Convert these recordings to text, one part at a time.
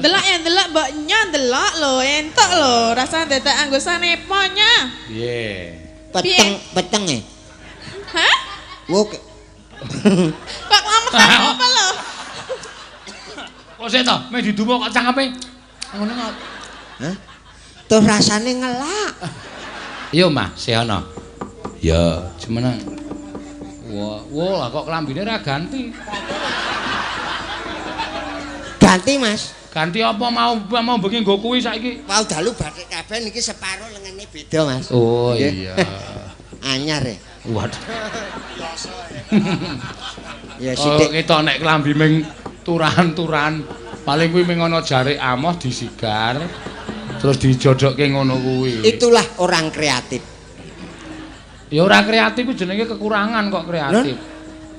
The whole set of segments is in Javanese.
Delok ya delok mbok nyo delok lho, entuk lho, rasa dadak anggo sanepa nya. Piye? Peteng, peteng e. Hah? Wo. Kok lametan apa lho? Kok sik to, meh didumo kok cangkeme. Ngono kok. Hah? Tuh rasane ngelak. Yo Mah, Sehana. Ya, jumeneng. Wah, wah kok klambine ora ganti. Ganti, Mas. Ganti apa mau mau bengi nggo kuwi saiki? Wau dalu bathik kabeh niki separo lengene beda, Mas. Oh iya. Anyar ya. Waduh. Ya Oh, sithik. ketok nek klambi ming turahan-turahan paling kuwi ming ana jarik amoh disigar terus dijodokke ngono kuwi. Itulah orang kreatif. Ya ora kreatif kuwi jenenge kekurangan kok kreatif.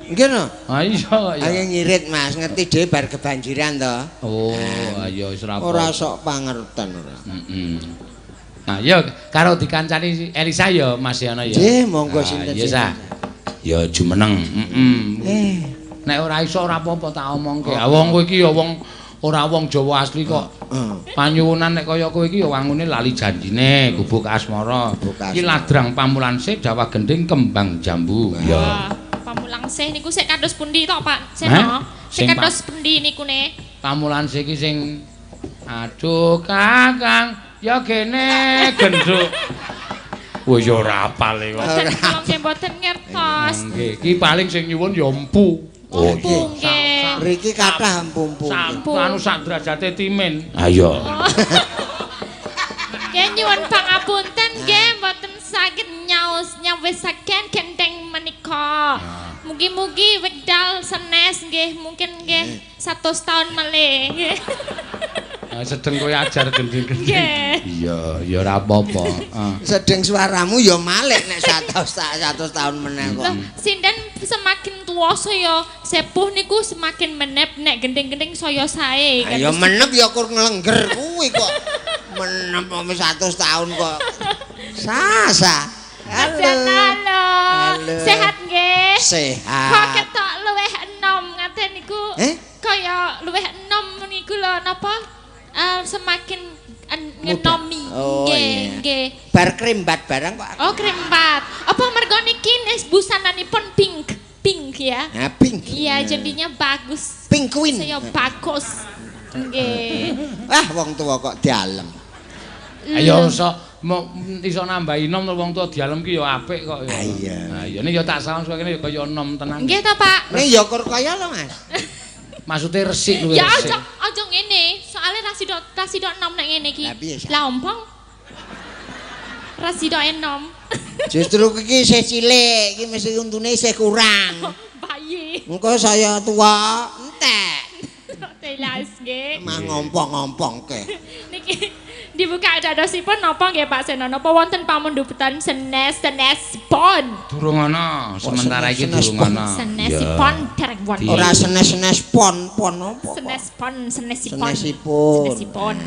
Nggih no. Ha iya kok ya. Ayo ngirit Mas, ngerti dhewe bar kebanjiran to. Oh, ayo wis ora apa. Ora sok pangerten ora. Heeh. Nah, ya karo dikancani Elisa ya Mas Yono ya. Nggih, monggo Ah, sinten. Iya, Sa. Ya jumeneng. Heeh. Eh, Nek ora iso ora apa-apa tak omongke. Ah wong kowe iki ya wong ora wong Jawa asli kok. Heeh. Panyuwunan nek kaya kowe iki ya wangune lali janjine gubuk asmara. Gubuk Iki asmara. ladrang pamulansih Jawa gending kembang jambu. Ya. Wah, pamulansih niku sik kados pundi to, Pak? Hah? Seno. Sing Sik kados pundi niku ne? Pamulansih iki sing aduh Kakang ya kene genduk. Wah ya ora apal e kok. Boten kula nggih mboten ngertos. Nggih, iki paling sing nyuwun ya empu. Oh, empu nggih. Mriki kathah empu-empu. Sak anu sak derajate timin. Ayo. Nggih nyuwun pangapunten nggih mboten saged nyaos nyawisaken gendeng menika. Mugi-mugi wekdal senes nggih mungkin nggih 100 taun melih nggih. Sedeng kowe ajar gending-gending. Nggih. Iya, ya ora apa-apa. Heeh. Sedeng suaramu ya malik nek 100 tahun meneh kok. Loh, sinden semakin tuwa saya sepuh niku semakin menep nek gending-gending saya sae. Ya menep ya kur nglengger kuwi kok. Menep wis 100 tahun kok. Sasa. Halo. Halo. Halo. Sehat nggih? Kok Sehat. ketok luwih enom ngaten niku. Eh? Kaya luwih enom niku lho napa? Semakin ngenomi. Oh, Nggih, iya. nggih. Bar krembat barang kok. Oh, krembat. Apa mergo niki nes busananipun pink? Pink ya. Nah, pink. Iya, jadinya bagus. Pink queen. Saya bagus. Nggih. Ah, wong tua kok dialem. Ayo iso iso nambahi nom wong tuwa dialem ki ya apik kok ya. Ah, iya. Nah, iya nek ya tak sawang kene ya kaya nom tenan. Nggih to, Pak? Nek ya kur kaya lho, Mas. Maksude resik luwih Ya resik. aja aja ngene, soalnya rasido enom nek ngene iki. Lah, piye, Sa? Lah ompong. Rasido enom. Justru iki isih cilik, iki mesti untune isih kurang. Bayi. Engko saya tua entek. Telas nggih. Mah ngompong-ngompongke. Niki dibuka dadosipun napa nggih Pak Seno? Napa wonten pamundutan senes-senes pon? Durung ana, sementara iki senes durung pon. ana. Senesipon dereng wonten. Ora senes-senes pon, pon apa kok? Senes pon, senesipon. Senesipun. Senesipon.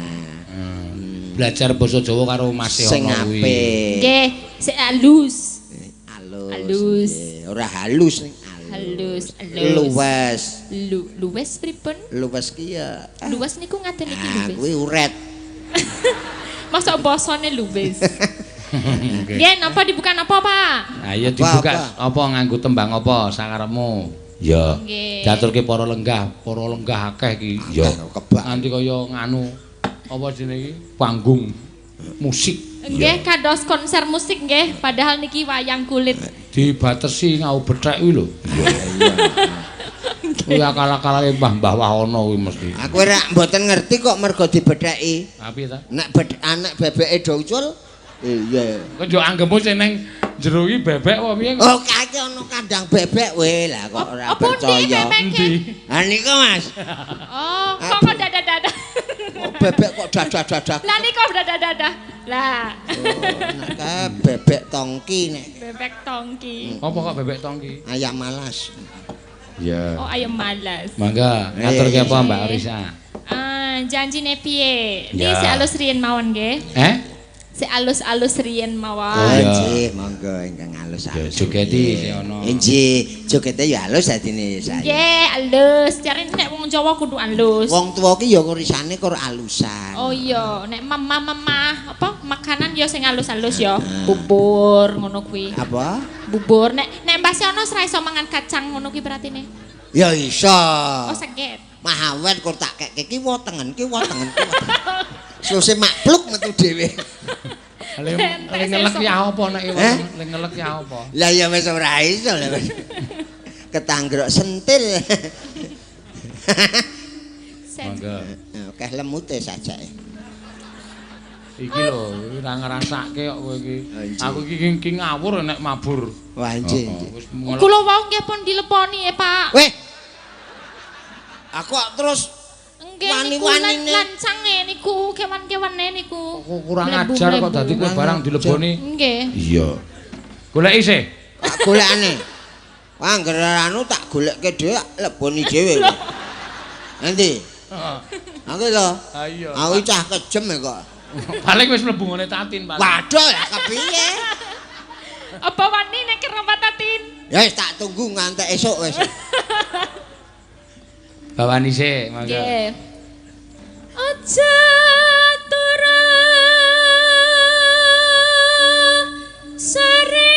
Belajar basa Jawa karo Mas Sing Yono kuwi. apik. Nggih, sik halus. Halus. Halus. Nggih, ora halus ning Halus, halus. Luwes. Luwes pripun? Luwes ki ya. Luwes niku ngaten iki Ah, luwes. kuwi uret. Masa basane luwes. Nggih, napa dibuka napa, Pak? Ayo dibuka Apa, apa nganggo tembang apa sakarepmu? Ya. Nggih. Diaturke para lenggah akeh iki. Ya. Kebak. Nganti kaya nganu apa jenenge iki? Panggung musik. Nggih, kados konser musik nggih, padahal niki wayang kulit. Dibatesi ngau bethek kuwi lho. Iya. Kuwi akal-akalane Mbah-mbah Wahono kuwi mesti. Aku ora mboten ngerti kok mergo dibetheki. Ha piye ta? Nek anak bebeke do ucul. Iya. Kok yo anggepmu sing ning jero iki bebek apa piye kok? Oh, kae ana kandang bebek we lah kok ora Apa ndi percaya. bebeke? Endi? Ha niku Mas. Oh, kok kok dadah-dadah. Kok bebek kok dadah-dadah. Lah niku dadah-dadah. Lah, Oh, nek kae bebek tongki nek bebek tongki. Apa kok bebek tongki? ayam malas. Iya. Oh, ayam malas. Mangga, ngaturke apa Mbak Risa? Ah, janjine piye? Niki Ya. sik alus riyen mawon nggih. Eh? Sik alus-alus riyen mawon. Oh, iya. Nggih, monggo ingkang alus-alus. Ya, jogeti sing ana. Nggih, jogete ya alus dadine saya. Nggih, alus. Jarene nek wong Jawa kudu alus. Wong tuwa ki ya urisane kur alusan. Oh iya, nek mama-mama apa makanan ya sing alus-alus ya. Bubur ngono kuwi. Apa? Bubur nek nek Mbah Siono ora iso mangan kacang ngono kuwi beratine. Ya iso. Oh sakit. Mahawet kur tak kekke ki wotengen ki wotengen. Suse makpluk metu dhewe. Le ngelek ya apa nek Eh? le ngelek ya apa? Lah ya wis ora iso lah wis. Ketanggrok sentil. Monggo. Akeh lemute sajake. Iki lho, ora ngrasake kok kowe iki. Aku iki iki ngawur nek mabur. Wah, nggih, nggih. Wis ngelek. Kula wau nggih pun dileponi e, Pak. Weh. Aku kok terus Nggih niku wani-wanine. lancange niku kewan-kewane niku. Kok kurang ajar kok dadi kowe barang dileboni. Nggih. Iya. Goleki sih. Tak golekane. Wah, angger anu tak golekke dhewe leboni dhewe. Nanti. Heeh. Aku lho. Ha iya. Aku cah kejem e kok. Paling wis mlebu ngene Tatin paling. Waduh, lah kepiye? Apa wani nek kerempat Tatin? Ya wis tak tunggu ngantek esuk wis. Bawani sik, monggo. Nggih. Aja turu sare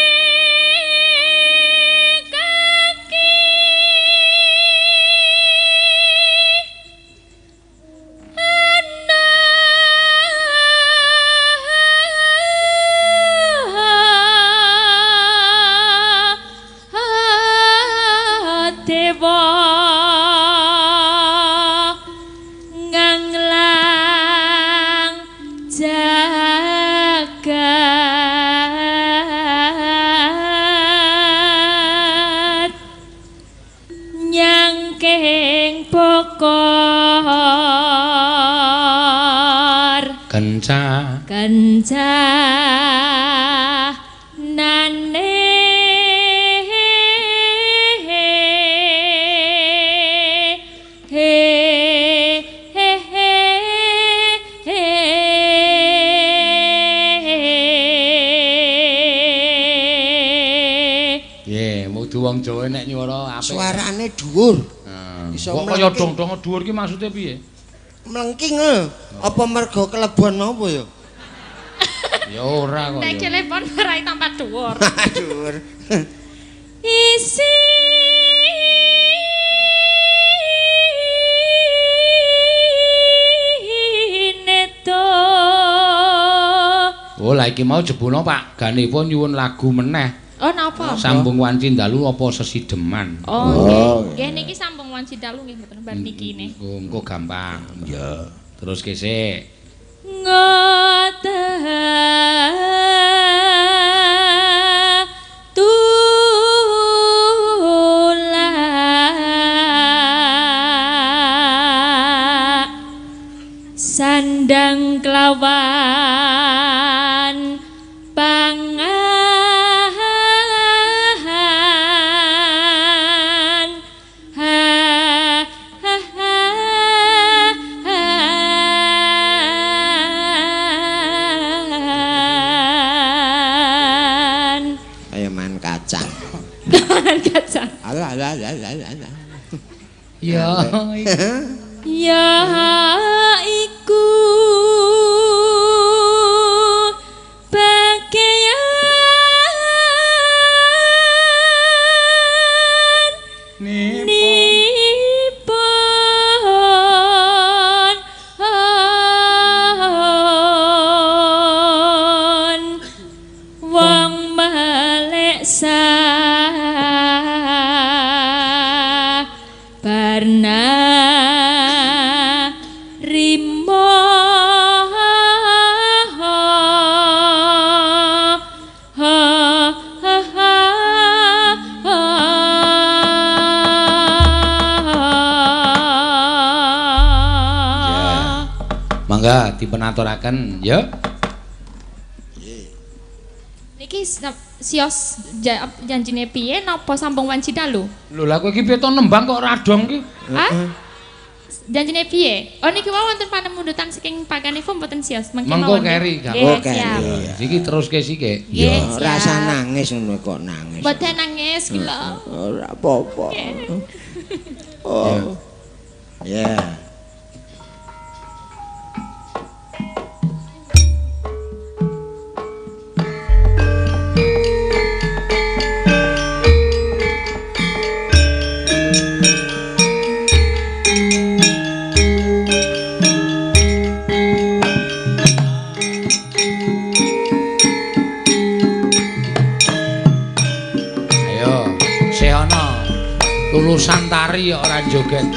kaki ana dewa nganglang jagat nyangking pokor Kenca. kenca nane he he he he. Piye, mudu wong Jawa nek nyuara apik. Suarane dhuwur. Heeh. Iso Kok kaya mlengking. dong-dong dhuwur ki maksude piye? Mlengking lho. Apa mergo kelebon apa ya? Ya ora kok. Nek ya. telepon ora tambah dhuwur. Dhuwur. Isi neto. Oh, lah iki mau jebulno Pak Ganewa nyuwun lagu meneh. Oh, napa? Sambung wanci dalu apa sesideman? Oh, nggih. Nggih niki sambung wanci dalu nggih mboten bar niki ne. Engko gampang. Iya. Terus kesik. Ngoten tulak sandang kelawan pangan ha ha ha han. Kaya man kacang. Mangan kacang. Alah alah alah alah alah. Ya. Ya iku bagian nipun on wong melek sabarna rimo ha ha ha ha. Mangga dipunaturaken ya. Niki sios janjine piye napa sambung wanci dalu? Lho lah kowe iki piye to nembang kok ora dong ki? Hah? Janjine piye? Oh niki wau wonten panemundutan saking Pakanifo mboten sios. Mengke Mengko mawon. keri, gak Nggih, Oh, keri. siap. Iki teruske sithik. Nggih, Ya, siap. rasa nangis ngono kok nangis. Mboten nangis ki lho. Ora apa-apa. Oh. Ya. Ayo, sih ana. Lulusan tari kok ora joget.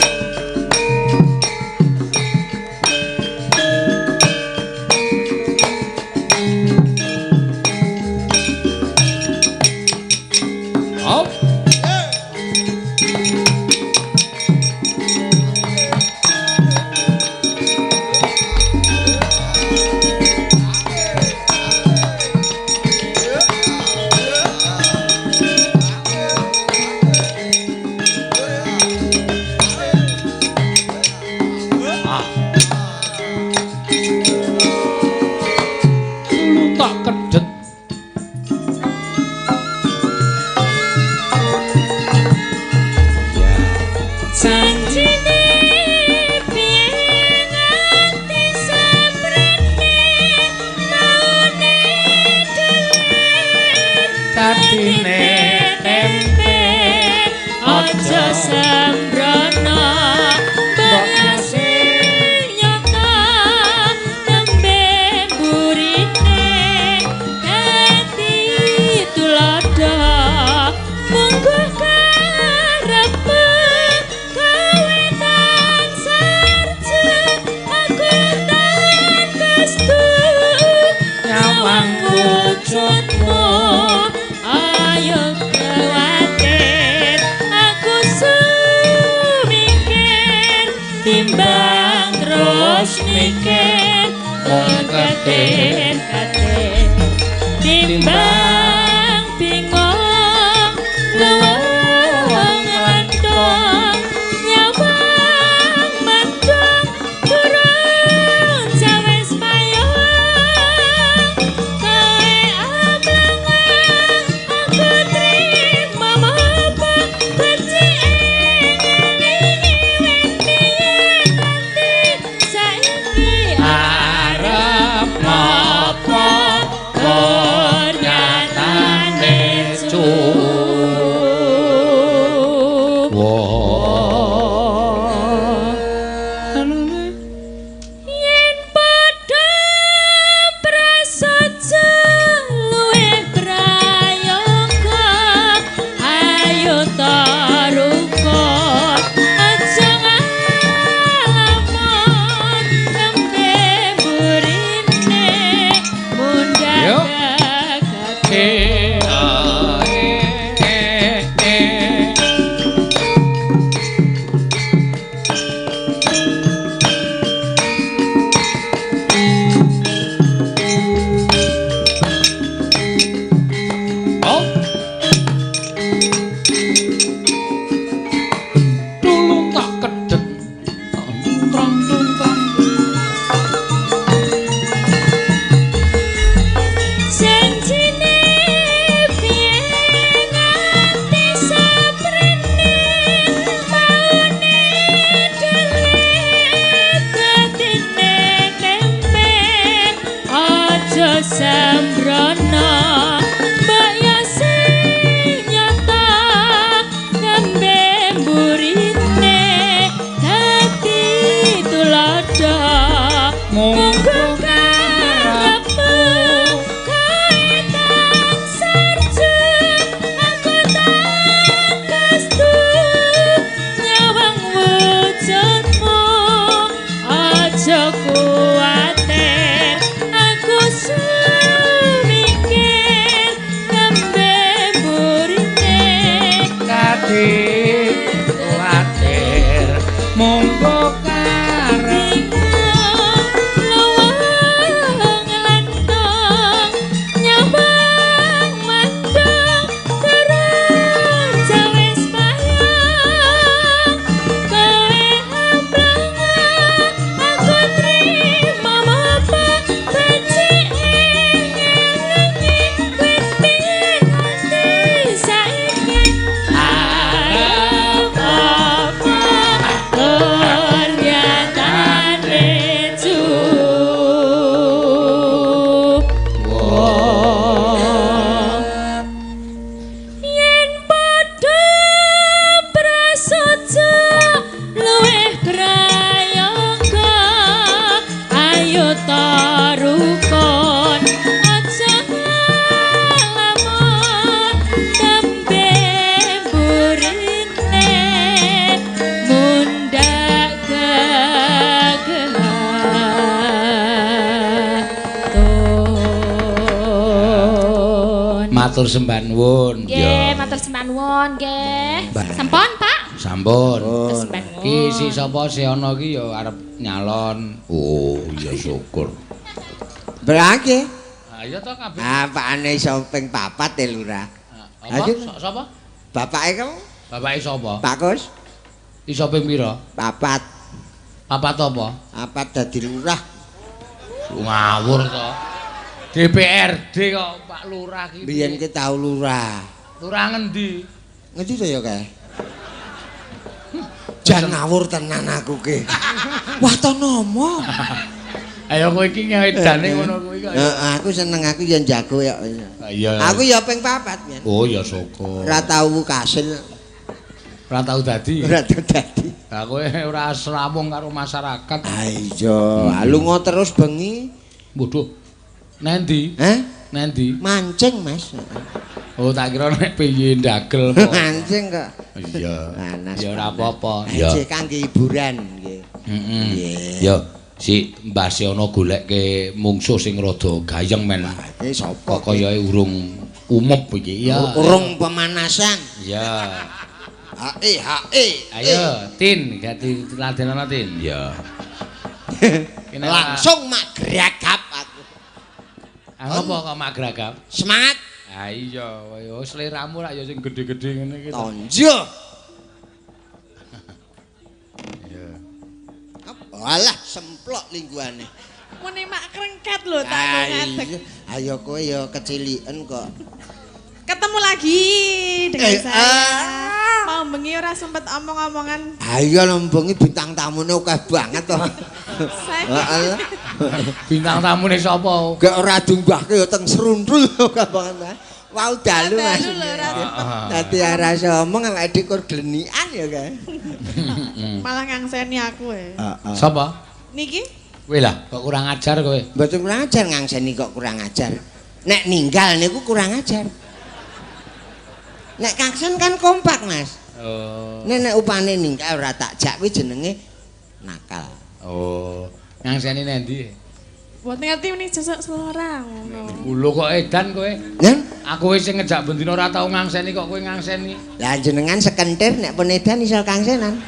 Hop. Ah. Lu tak kedet. Janjine piye nganti samprene maune dhewe Dadine tempe aja sembrono mbok sing nyata tembe burine dadi tuladha mungguh karepmu kowe tansah aku tan kestu nyawang wujudmu ayo kuwatir aku sumikir timbang terus mikir mung katir timbang bingung luwung landung nyawang mendung turun jawes payung kowe ablangan aku trima apa becike ngelingi wit piye nganti saiki Arep ngopo nyatane cukup. Wah. Yen padha prasaja luwih prayoga ayo tarukut aja ngalamon tembe burine mundhak Yo. gagate. Eh, ah, eh, eh, eh. Oh. Tulung tak kedet. Trong tung tong. Janjine piye nganti saprene maune dhewe dadine tempe aja sembrono mbok yo sing nyata tembe mburine dadi tuladha munggo karepmu kowe tansah aku tak kestu nyawang wujudmu aja kuwatir aku sumikir tembe burine Dadi kuwatir monggo karep luwung landung nyawang mandung turun jawes payung kowe ablangan Matur sembah nuwun. Nggih, matur sembah nuwun nggih. Sampun, Pak? Sampun. Matur sembah nuwun. Ki si sapa si ana ki ya arep nyalon. Oh, ya syukur. Berake. Ha iya to kabeh. Apane iso ping 4 e, Lurah. Apa? Sapa? Bapake kamu? Bapake sapa? Pak Kus. Iso ping pira? 4. Papat apa? Papat dadi lurah. Ngawur to. DPRD kok Pak Lurah ki. Biyen ki tau lurah. Lurah ngendi? Ngendi to ya kae? Jan ngawur tenan aku ki. Wah to nomo. Ayo kowe iki ngedane ngono kuwi kok. Heeh, aku seneng aku ya njago ya. Iya. Aku ya ping 4 yen. Oh ya syukur. Ora tau kasil. Ora tau dadi. Ora tau dadi. Lah kowe ora srawung karo masyarakat. Ha iya, lunga terus bengi. Waduh. Nendi? Heh? Nendi? Mancing, Mas. Oh, tak kira nek piye ndagel. Mancing kok. Iya. Panas. Ya ora apa-apa. Iya. Kangge hiburan nggih. Heeh. Ya, si Mbah Siono golekke mungsuh sing rada gayeng men. Iki sapa? Kok kayake urung umup iki. Iya. Urung pemanasan. Iya. Hae hae. Ayo, Tin, ganti ladenono Tin. Iya. Langsung mak gragap aku. Apa kok mak gragap? Semangat. Ha iya, ya sliramu rak ya sing gedhe-gedhe ngene iki. Tonjo. Iya. Alah, semplok lingguane. Muni mak krengket lho tak ngadeg. Ayo kowe ya keciliken kok. Ketemu lagi dengan saya. Mau bengi ora sempet omong-omongan. Ayo lho bengi bintang tamune akeh banget to. Heeh. Bintang tamune sapa? Gak ora diunggahke ya teng serundul akeh banget. Wau dalu Mas. Dadi ora iso omong awake dhewe kur glenikan ya kae. Malah ngangseni aku e. Sapa? Niki? Kowe lah kok kurang ajar kowe. Mboten kurang ajar ngangseni kok kurang ajar. Nek ninggal niku kurang ajar. Nek kaksen kan kompak, Mas. Oh. Nek nek upane ninggal ora tak jak kuwi jenenge nakal. Oh. Ngangseni nendi? Mboten ngerti meni sesuk selora ngono. Lho kok edan kowe? Nen? Aku wis sing ngejak bendina ora tau ngangseni kok kowe ngangseni. Lah jenengan sekentir nek pun edan iso kangsenan.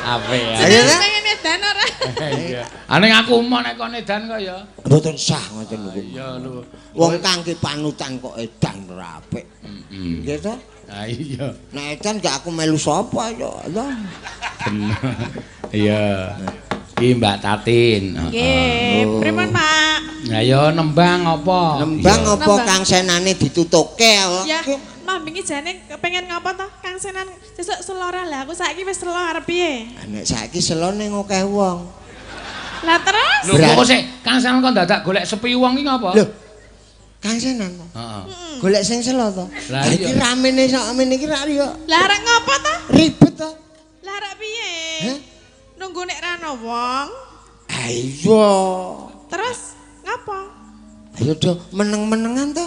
Ape ya. Jenengan pengen edan ora? Iya. Ane aku umum nek kon edan kok ya. Mboten sah ngoten niku. Iya lho. Wong kangge panutan kok edan ora apik. Heeh. Nggih to? Ha iya. Nek edan gak aku melu sapa ya. Bener. Iya. Iki Mbak Tatin. Nggih, pripun Pak? Lah ya nembang apa? Nembang apa kangsenane ditutuke? Ya, mah wingi jane pengen ngapa to kangsenan sesuk selora lah aku saiki wis selo arep piye? Nek saiki selo ning akeh wong. Lah terus? Lho kok sik kangsenan kok dadak golek sepi wong iki ngapa? Lho. Kangsenan to. Heeh. Golek sing selo to. Lah iki ramene sak mene iki rak yo. Lah arek ngapa to? Ribet to. Lah arek piye? Hah? Nunggu nek ra ana wong. Ha iya. Terus ngapa? Ayo do meneng-menengan to.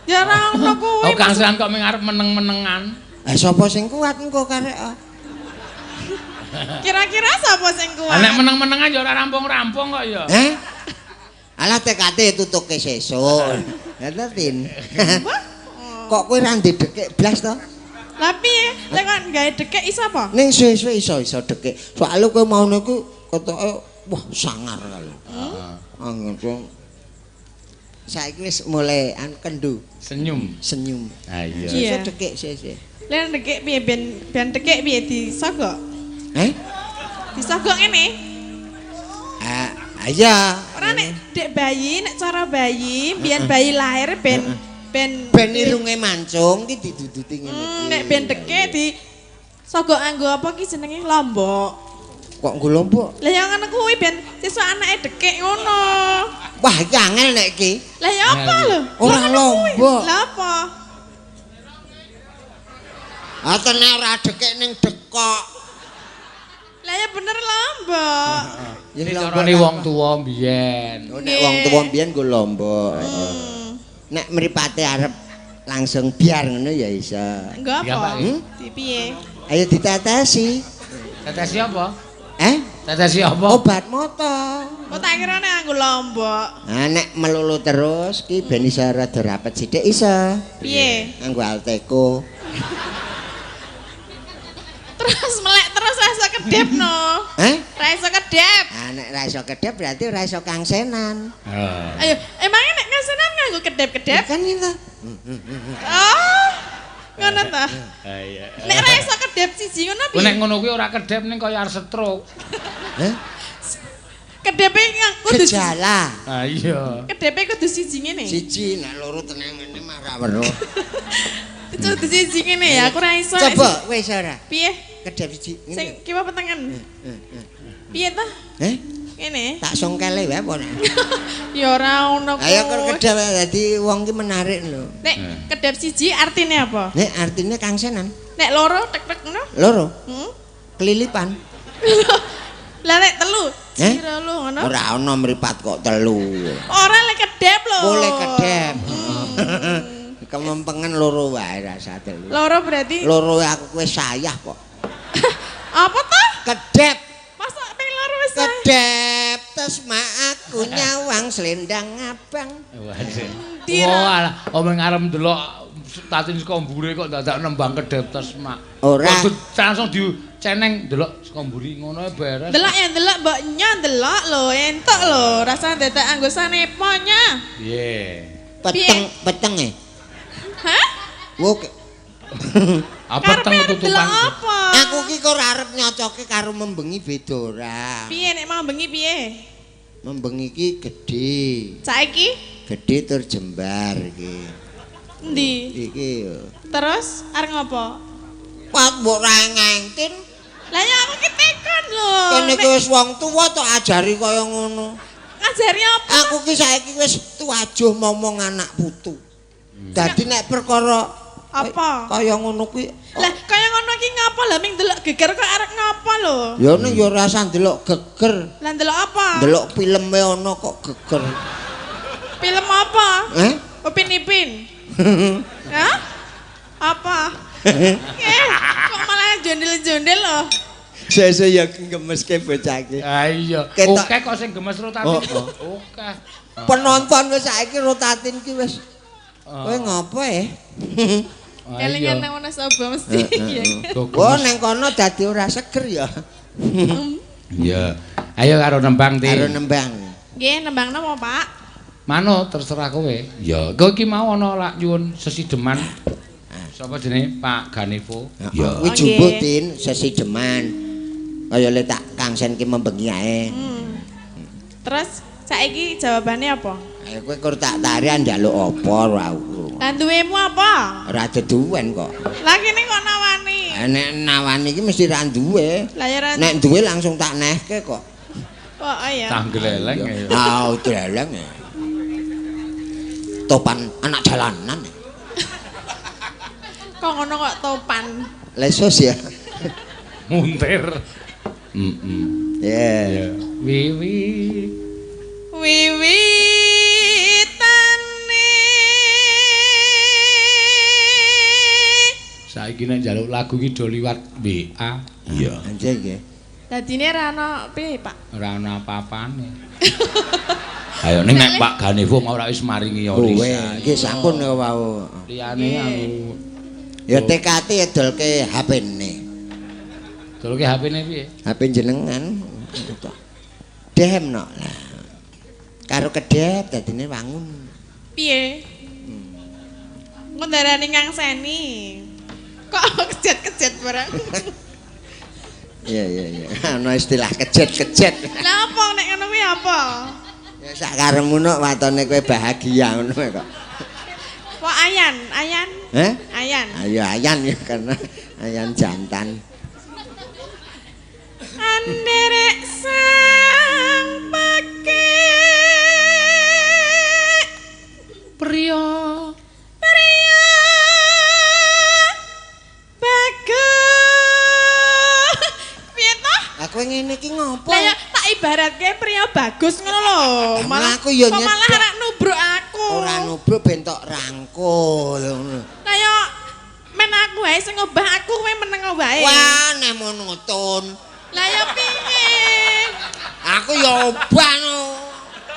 Ya ora ono kuwi. Oh kangsenan kok mung arep meneng-menengan. Lah sapa sing kuat engko karek? Kira-kira sapa sing kuat? Nek meneng-menengan ya ora rampung-rampung kok ya. Heh? Alah TKT tutuke sesuk. Lah Tin. Kok kowe ra ndek dekek blas to? Lah piye? Lek kok gawe dekek iso apa? Ning suwe-suwe iso dekek. Soale kowe mau niku ketoke wah sangar kali. Heeh. Anggo. Saiki wis mulai an kendu, Senyum. senyum. Ha iya. Iya. Iso dekek sesuk. Lah dekek piye ben dekek piye disogok? Heh? Disogok ngene. Ah, iya. Ora nek dek bayi, nek cara bayi, biyen bayi lahir ben Ben irunge mancung ki diduduti ngene iki. Nek ben dekek di sogok anggo apa ki jenenge lombok. Kok nggo lombok? Lah ya ngono kuwi ben sesuk anake dekek ngono. Wah, iki angel nek iki. Lah ya apa lho? Ora lombok. Lah apa? Ah tenan ora dekek ning dekok. Lah ya bener lombok. Ya Ini carane wong tuwa mbiyen. Oh, nek wong tuwa mbiyen nggo lombok. Nek mripate arep langsung biar ngono ya iso. Nggo Iya, apa? Pak. Di piye? Ayo ditetesi. Tetesi apa? Eh? Tetesi apa? Obat mata. Kok tak kira nek nganggo lombok. Nah, nek melulu terus ki ben iso rada rapet sithik iso. Piye? Nganggo Alteco. Terus melek terus ra iso kedep no. Hah? Ra iso kedep. Ah, nek ra iso kedep berarti ora iso kangsenan. Heeh. Ayo, emangnya nek ngasenan nganggo kedep-kedep? Kan itu. Oh. Ngono ta? Iya. Nek ra iso kedep siji ngono Ku nek piye? ngono kuwi ora kedep ning kaya arep stroke. Hah? Kedepe kudu Gejala. Ah iya. Kedepe kudu siji ngene. Siji nek loro tenang ngene mah ra weruh. Kudu siji ngene ya, aku ra iso. Coba wis ora. Piye? Kedep siji Sing ngene. kiwa petengen. Piye ta? Heh? Ngene. Tak songkele wae apa ora? Ya ora ono Ayo kok kedep dadi wong ki menarik lho. Nek kedep siji artine apa? Nek artine kangsenan. Nek loro tek-tek ngono? Loro. Hmm? Kelilipan. Lah nek telu, Eh? sira lu ngono. Ora ana mripat kok telu. Ora lek kedep lho. Boleh kedep. Kemempengen loro wae rasa telu. Loro berarti Loro aku kowe sayah kok. apa toh? Kedep. Masa ping loro wis sayah? Kedep tesma aku nyawang selendang abang. Waduh. Ndi, Ra? Oh, alah, omong arep ndelok tatin saka mbure kok dadak nembang kedep tesmak. Ora. Kudu langsung diceneng ndelok saka mburi ngono ae beres. Delok ya delok mbok nya delok lho, entuk lho, rasa dadak anggo sanepo nya. Piye? Peteng peteng e. Hah? Wo Apa Karepe teng arep delok tutupan? apa? aku ki kok ora arep nyocoke karo membengi beda ora. Piye nek mau bengi piye? Membengi ki gedhe. Saiki Gedhe tur jembar iki. endi? Iki yo. Terus arep ngopo? Pak mbok ra ngengtin. Lah ya aku ki tekon lho. Kene ki wis wong tuwa tok ajari kaya ngono. Ngajari apa? Aku ki saiki wis tuajuh momong anak putu. Dadi nek perkara Apa? Kaya ngono kuwi. Lah kaya ngono ki ngapa lah ming delok geger kok arep ngapa lho? Ya ning ya ora usah ndelok geger. Lah ndelok apa? Ndelok filme ana kok geger. Film apa? Eh? Upin Ipin. Hah? Apa? Kok malah jondel-jondel loh. Sese ya gemeske bocah iki. Ah iya. Ketok. Oke kok sing gemes rotatin. Oh, Oke. Penonton wis saiki rotatin ki wis. Kowe ngopo eh? Kelingan nang Wonosobo mesti. Iya. Oh neng kono dadi ora seger ya. Iya. Ayo karo nembang, Tin. Karo nembang. Nggih, nembang napa, Pak? Manut terserah kowe. Ya, kowe iki mau ana lak nyuwun sesideman. Sapa jenenge? Pak Ganevo. Ya. Kuwi jumbuh Tin sesideman. Kaya le tak kangsen ki membengi ae. Terus saiki jawabane apa? Ayo kowe kur tak tarian njaluk apa ora aku. Lah duwemu apa? Ora deduwen kok. Lah kene kok nawani. Nek nawani iki mesti ra duwe. Lah ya ra Nek duwe langsung tak nehke kok. Kok ya. Tah gleleng ya. Ah, gleleng ya. Topan anak jalanan. Kok ngono kok topan. Lesos ya. Muntir. Heeh. Yeah. Wiwi. Wiwitane. Saiki nek njaluk lagu iki do liwat WA. Iya. Anjir nggih. Dadine ra ono piye, Pak? Ora ono apa-apane. Ayo ning nek Pak Ganevo mau ora wis maringi Kowe Orisa. nggih sampun ya wau. Liyane aku Ya TKT ya dolke HP-ne. dolke HP-ne piye? HP jenengan. Dem no. Lah. Karo kedep dadine wangun. Piye? Ngundarani Kang Seni. Kok kejet-kejet barang. Iya iya iya. Ana istilah kejet-kejet. Lah apa nek ngono kuwi apa? Ya sak karepmu nok watone kowe bahagia ngono kok. Kok ayan, ayan, Heh? ayan. Ayo ayan ya karena ayan jantan. Anderek sang pake Priya. pria bagus. Piye toh? Lah kowe ngene iki ngopo? Lah ya tak ibaratke pria bagus ngono lho. Malah aku ya kok malah nyedek. arek nubruk aku. Ora nubruk ben tok rangkul ngono. Lah ya men aku wae sing ngobah aku kowe meneng wae. Wah, nek monoton. Lah ya piye? Aku ya obah no.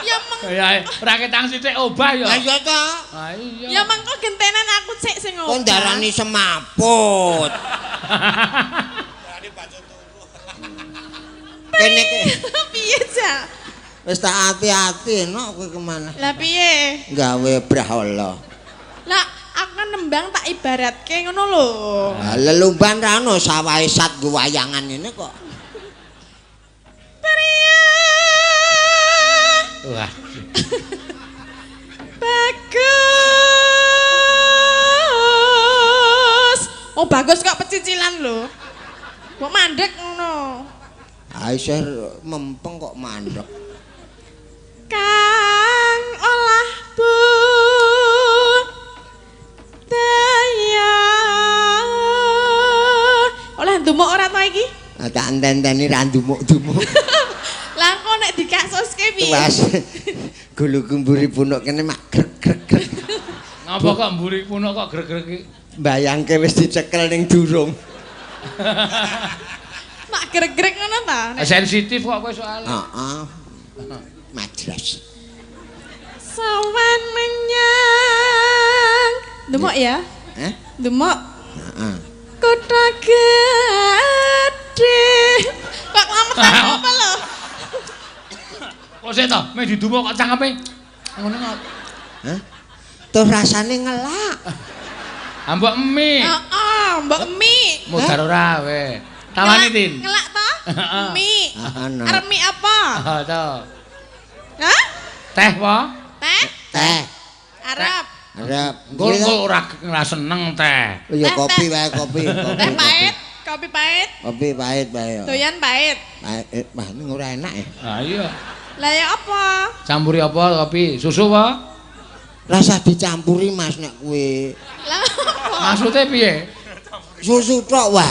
Ya meng Ya ora ketang sithik obah ya. Lah iya to. Ha iya. ya mengko gentenan aku sik sing obah. Kok ndarani semaput. Kene piye, Jak? Wis tak ati-ati nok kowe kemana? Lah piye? Gawe brahala. Lah aku kan nembang tak ibaratke ngono lho. Lah lelumban ra ono sawahe sat nggo wayangan ngene kok. Pria. Wah. Bagus. Oh, bagus kok pecicilan lho. Kok mandek ngono. Aisyah mempeng kok mandek. Kang olah budaya. Oleh ndumuk ora to iki? Ah tak enteni ra ndumuk-ndumuk. Lah kok nek dikasuske piye? Tuas. Gulu mburi punuk kene mak grek grek grek. Ngapa kok mburi punuk kok grek-grek iki? Bayangke wis dicekel ning durung. Mak grek-grek ngono ta? Sensitif kok kowe soalnya. Heeh. Majras. Sawan menyang. Demok ya? Hah? Demok. Heeh. Kota gede. Kok lametan apa lho? Kok sik to, meh didumuk kok cangkeme. Ngono kok. Hah? Tuh rasane ngelak. Ah mbok mie. Heeh, mbok mie. Modar ora we. Tawani Tin. Ngelak to? Mie. Heeh. Arep mie apa? Heeh to. Hah? Teh apa? Teh? Teh. Arep. Arep. Engko ora seneng teh. Oh ya kopi wae kopi, kopi. Teh pahit, kopi pahit. Kopi pahit wae. Doyan pahit. Pahit, wah ini ora enak ya. Ha iya. Lah ya apa? Campuri apa kopi? Susu apa? Rasa dicampuri Mas nek kowe. Lah apa? Maksude piye? Susu tok wae.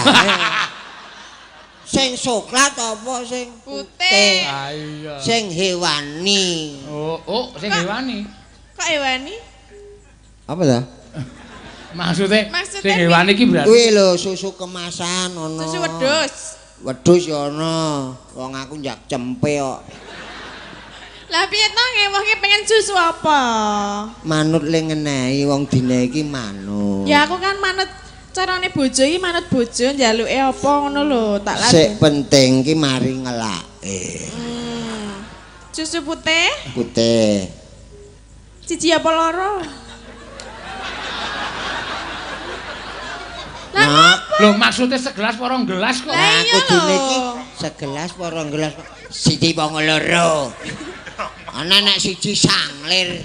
Sing soklat apa sing putih? Ha iya. Sing hewani. Oh, oh sing hewani. Kok hewani? Apa ta? Maksudnya sing hewani iki berarti kuwi lho susu kemasan ono. Susu wedhus. Wedhus ya ono. Wong aku njak cempe kok. Lah piye to ngewahke pengen susu apa? Manut le ngenehi wong dina iki manut. Ya aku kan manut carane bojo iki manut bojo njaluke apa ngono lho, tak lha. Sik penting ki mari ngelake. Susu putih? Putih. Siji apa loro? Lah lho maksudnya segelas apa rong gelas kok? Lah kudune iki segelas apa rong gelas? Siji apa loro? Ana nek siji sanglir.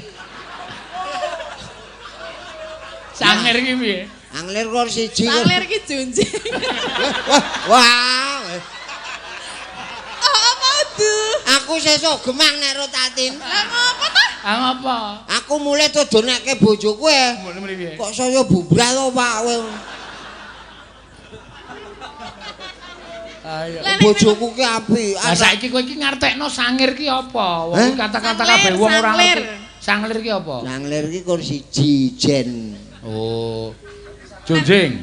Sanglir iki piye? Sanglir kok siji. Sanglir iki junjing. Wah. Oh, apa udu? Aku sesuk gemang nek ro Tatin. Lah ngopo ta? Ah ngopo? Aku mulai dodonekke bojoku e. Kok saya bubrah to Pak kowe. Bojoku ki apik. Lah saiki kowe iki ngartekno sangir ki apa? Wong kata-kata kabeh wong ora ngerti. Sanglir ki apa? Sanglir ki kur siji jen. Oh. Jonjing.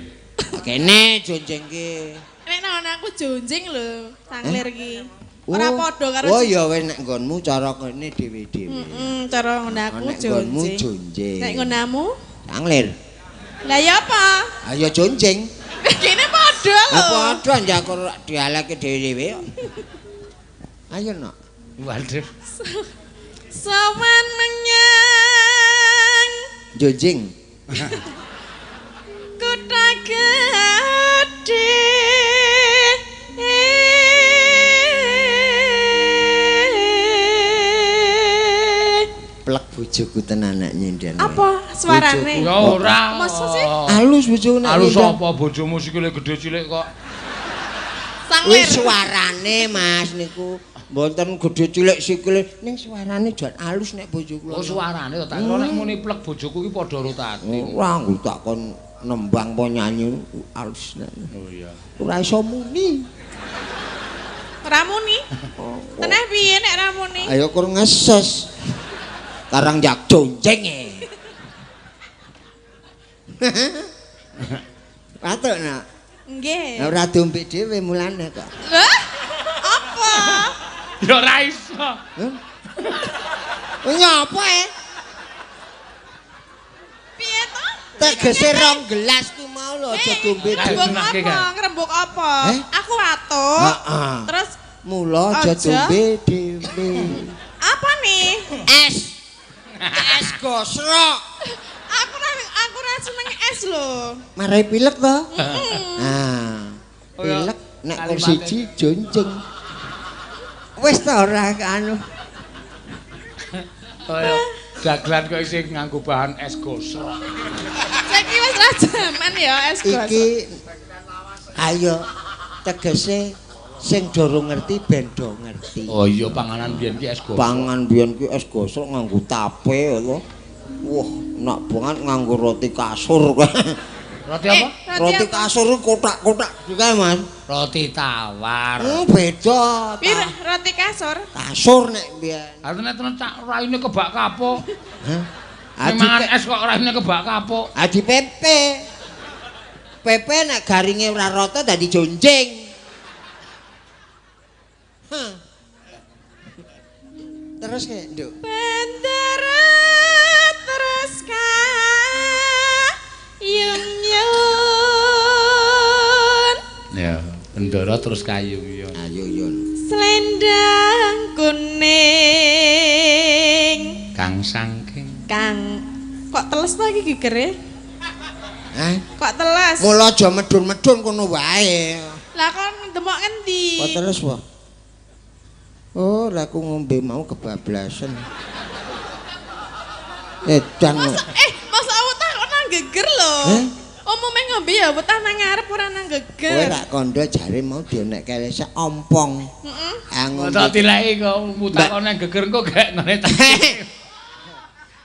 Kene jonjing ki. Nek nang aku jonjing lho, sanglir ki. Ora padha karo. Oh ya wis nek nggonmu cara kene dhewe-dhewe. Heeh, cara nggon aku jonjing. Nek nggonamu? Sanglir. Lah ya apa? Ayo jonjing. Kene padha lho. Lah padha njakor dialeke dhewe-dhewe kok. Ayo nok. Waduh. Sawan menyang jonjing. Kutha gedhe. Plek bojoku tenan nek nyindan. Apa suarane? Ya ora. Masa sih? Halus bojoku nek. Halus apa bojomu sikile gedhe cilik kok. Sanglir. Wis suarane Mas niku mboten gedhe cilik sikile ning suarane jan halus nek bojoku. Oh suarane to tak kira nek muni plek bojoku ki padha karo Tatin. Ora nggo tak kon nembang po nyanyi halus nek. Oh iya. Ora iso muni. Ora muni? Teneh piye nek ora muni? Ayo kur ngeses. Karang jak jonjeng e. Patuk nak. Nggih. Ora diombe dhewe mulane kok. Lah, apa? Ya ora iso. Nyapa e? Piye to? Tegese rong gelas ku mau lho aja diombe dhewe. Ngrembug apa? Ngrembug apa? Eh? Aku watuk. Heeh. Terus Mula aja Aja. diombe dhewe. apa nih? Es. Es gosrok. Aku ora seneng es lho. Marai pilek to? Nah. Pilek nek kur siji jonjing. Wis ta ora anu. Kaya dagelan kok isih nganggo bahan es gosrok. Saiki wis ra jaman ya es gosrok. Iki ayo tegese sing durung ngerti ben do ngerti. Oh iya panganan biyen ki es gosrok. Pangan biyen ki es gosrok nganggo tape lho. Wah, enak banget nganggo roti kasur. Roti apa? Roti kasur kotak-kotak juga, Mas. Roti tawar. Beda. Pir roti kasur? Kasur nek biyen. Artine tenan cak raine kebak kapuk. Hah? Mangan es kok raine kebak kapuk. Adi pepe. Pepe nek garinge ora rata dadi jonjing. Hah. Terus kayak, Nduk. Bendera terus kayung yun. Ya, bendera terus kayung yun. Ayo yun. Selendang kuning. Kang sangking. Kang kok teles to iki gegere? Hah? Kok teles? Mula aja medun-medun kono wae. Lah kon ndemok ngendi? Kok teles wae? Oh, lah aku ngombe mau kebablasan. Edan. Masa wetah kok nang geger lho. Umume ngombe ya wetah nang ngarep ora nang geger. Kowe rak kandha jare mau dionek kelese ompong. Heeh. Ngombe. Tak tileki kok wutah kok nang geger engko gek ngene ta.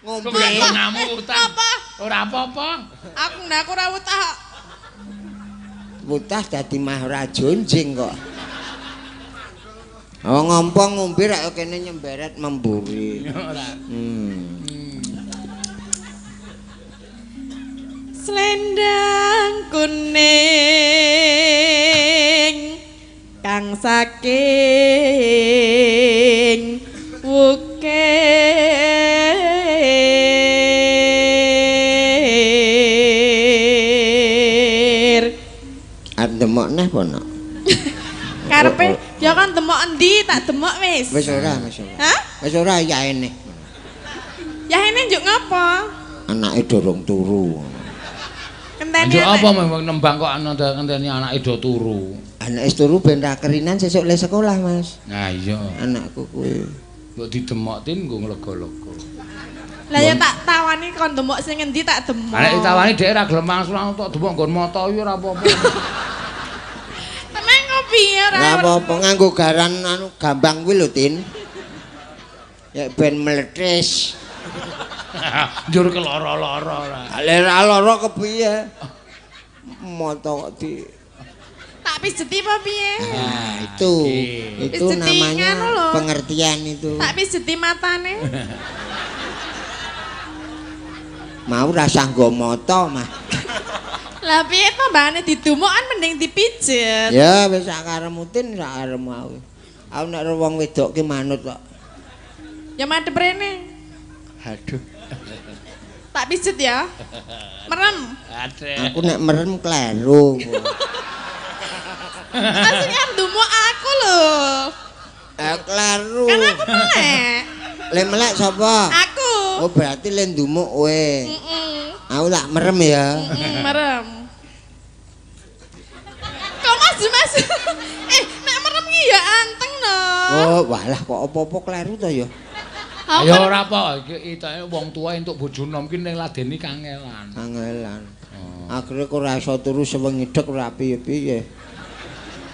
Ngombe ngamu wutah. Apa? Ora apa-apa. Aku ndak ora wutah. Wutah dadi mah ora jonjing kok. Oh ngompong ngombe rak kene nyemberet memburi. Ora. Selendang kuning kang saking wukir. Arep demok neh apa nok? Karepe ya kan demok endi tak demok wis. Wis ora, wis ora. Hah? Wis ora yaene. Yaene njuk ngapa? Anake durung turu. Kenteni. Njuk apa memang nembang kok ana ngenteni anake do turu. Anake turu ben ra kerinan sesuk le sekolah, Mas. Nah iya. Anakku kuwi. Mbok didemoktin nggo nglega-lega. Lah ya tak tawani kon demok sing endi tak demok. Nek ditawani dhek ra gelem langsung tok demok nggon mata iki ora apa-apa. Tenang ngopi ya ora. Ora apa-apa nganggo garan anu gambang kuwi lho, Tin. Ya ben meletis. Njur keloro-loro ora. Lha lara kepiye? Mata kok di tak pijeti apa piye? Nah, itu. Itu pijeti namanya pengertian itu. Tak pijeti matane. Mau rasa nggo mata mah. Lah piye tambahane didumuk kan mending dipijet. Ya wis sak karepmu Tin, sak karepmu aku. Aku nek wong wedok ki manut kok. Ya madhep rene. Aduh. Tak pijet ya. Merem. Aku nek merem kleru. Asline ndumuk aku lho. Kleru. Kan aku melek. Le melek sapa? Aku. Oh berarti le ndumuk kowe. Heeh. Aku tak merem ya. Merem. Kok Mas? Nek merem ki ya anteng no. Oh, walah kok apa-apa kleru to ya. Ya ora apa, iki wong tuwa entuk bojo nom ki ning ladeni kangelan. Kangelan. Oh. Akhire kok ora iso turu sewengi dek ora piye-piye.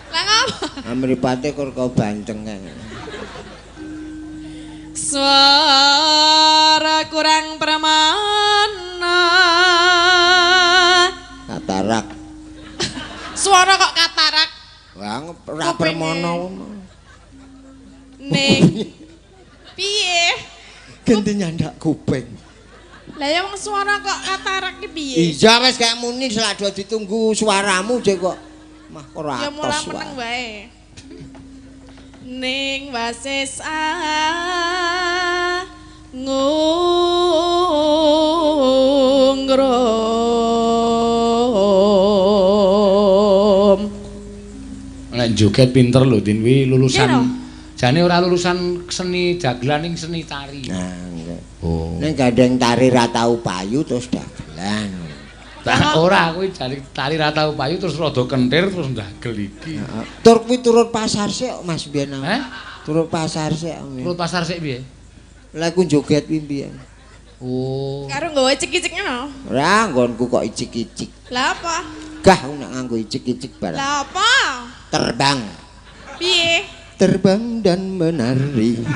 Lah ngopo? Mripate kok kau banteng kae. Suara kurang permana. Katarak. Suara kok katarak? Wah, ora permana. Ning piye? Ganti nyandak kuping. Lah ya wong suara kok katarak ki piye? Iya wis gak muni selak do ditunggu suaramu je kok. Mah ora Ya atos. mula meneng wae. Ning wasis ngungrum. Nek joget pinter lho Din wi lulusan. Iya, Jane ora lulusan seni dagelan ning seni tari. Nah, nggih. Oh. Ning gandeng tari ra tau payu terus dagelan. Tak ora kuwi jane tari ra tau payu terus rada kentir terus ndagel iki. Heeh. Tur kuwi turut pasar sik Mas biyen. Heh? Turut pasar sik. Turut pasar sik piye? Lah ku joget kuwi biyen. Oh. Karo nggawa icik-icik ngono. Ora nggonku kok icik-icik. Lah apa? Gah aku nek nganggo icik-icik barang. Lah apa? Terbang. Piye? Terbang dan menari.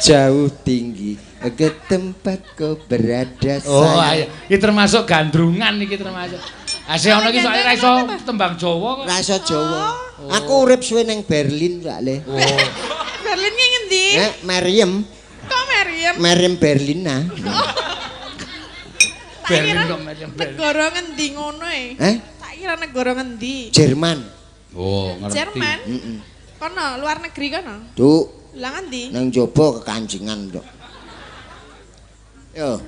Jauh tinggi ke tempat kau berada. Oh, ayo. Iki termasuk gandrungan iki termasuk. Asih ana iki soalnya ra iso tembang Jawa kok. Ra iso Jawa. Aku urip suwe ning Berlin soalé. Oh. Berlin ki ngendi? Meriem. Kok Meriem? Meriem Berlina. Berlin kok Meriem Berlin. Negara ngendi ngono e? Tak kira negara ngendi? Jerman. Oh, ngerti. Jerman? Heeh. Kono luar negeri kono. Duk. Lah ngendi? Nang jaba kekancingan, Dok. Yo.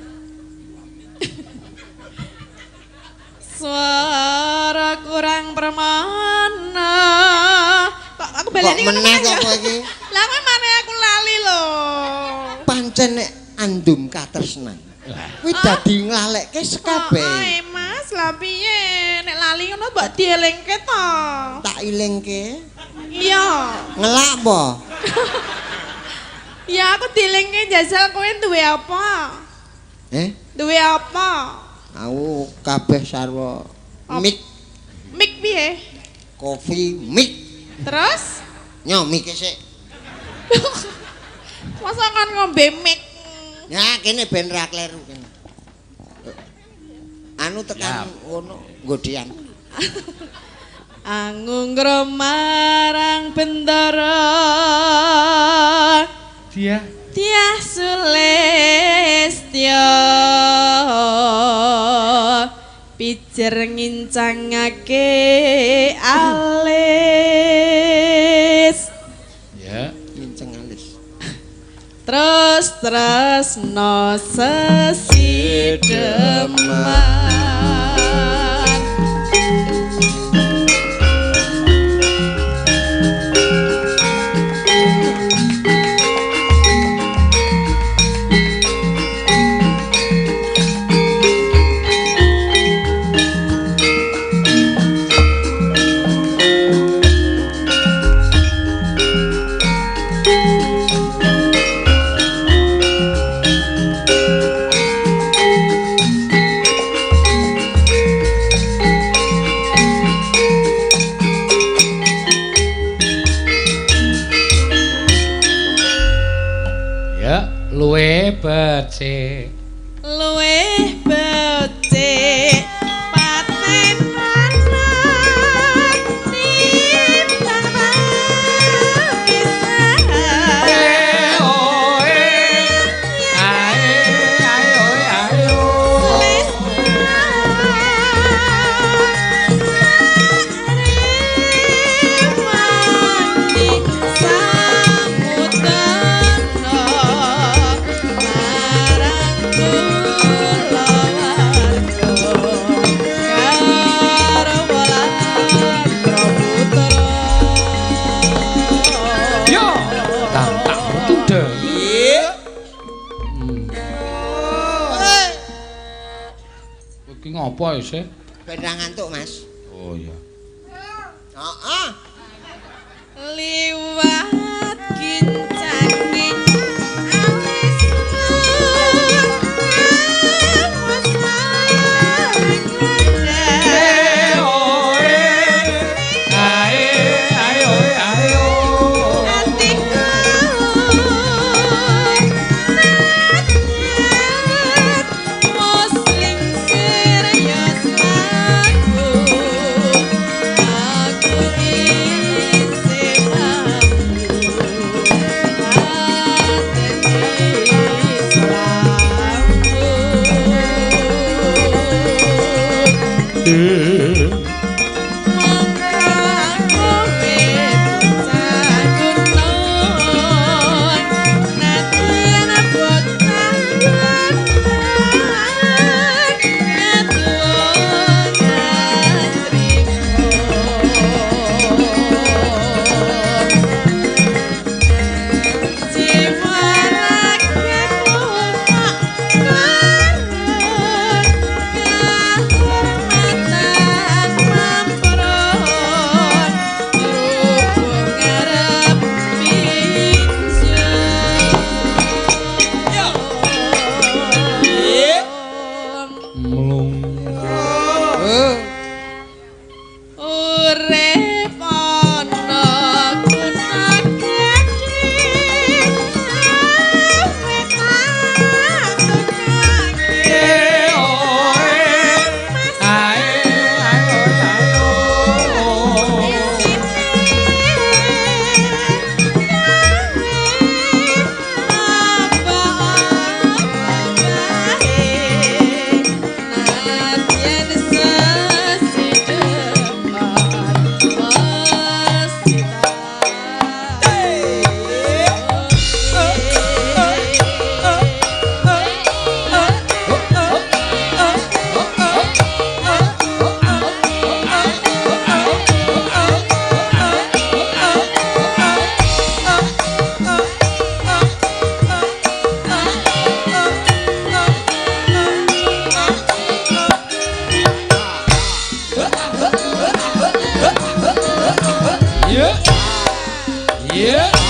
Suara kurang permana. Kok aku baleni ngono meneh kok kowe iki? Lah kowe maneh aku lali lho. Pancen nek andum katresnan. Kuwi dadi nglalekke sekabeh. Oh, Mas, lah piye? Nek lali ngono mbok dielingke to. Tak ilingke. Iya. Ngelak apa? Ya aku dielingke jajal kowe duwe apa? Duwe apa? Aku kabeh sarwa mik. Mik piye? Kopi mik. Terus? Nyo mike sik. Masa kon ngombe mik? Ya kene ben ra kleru kene. Anu tekan ngono nggodean. Angungrum marang bendara. Dia Tiah Sulistya pijer ngincangake alis. Ya, nginceng alis. Terus tresno sesideman. Luwe becik. Luwe becik paten panas timbang pisan. Oe ae ae oe ae o. Yo, tak tunda. Iki ngopo ya sih? Ben ra ngantuk, Mas. Oh iya. Heeh. Liwat kincanging alis. Oe ae ae oe ae o. Atiku muslim serius lagu aku. Iya.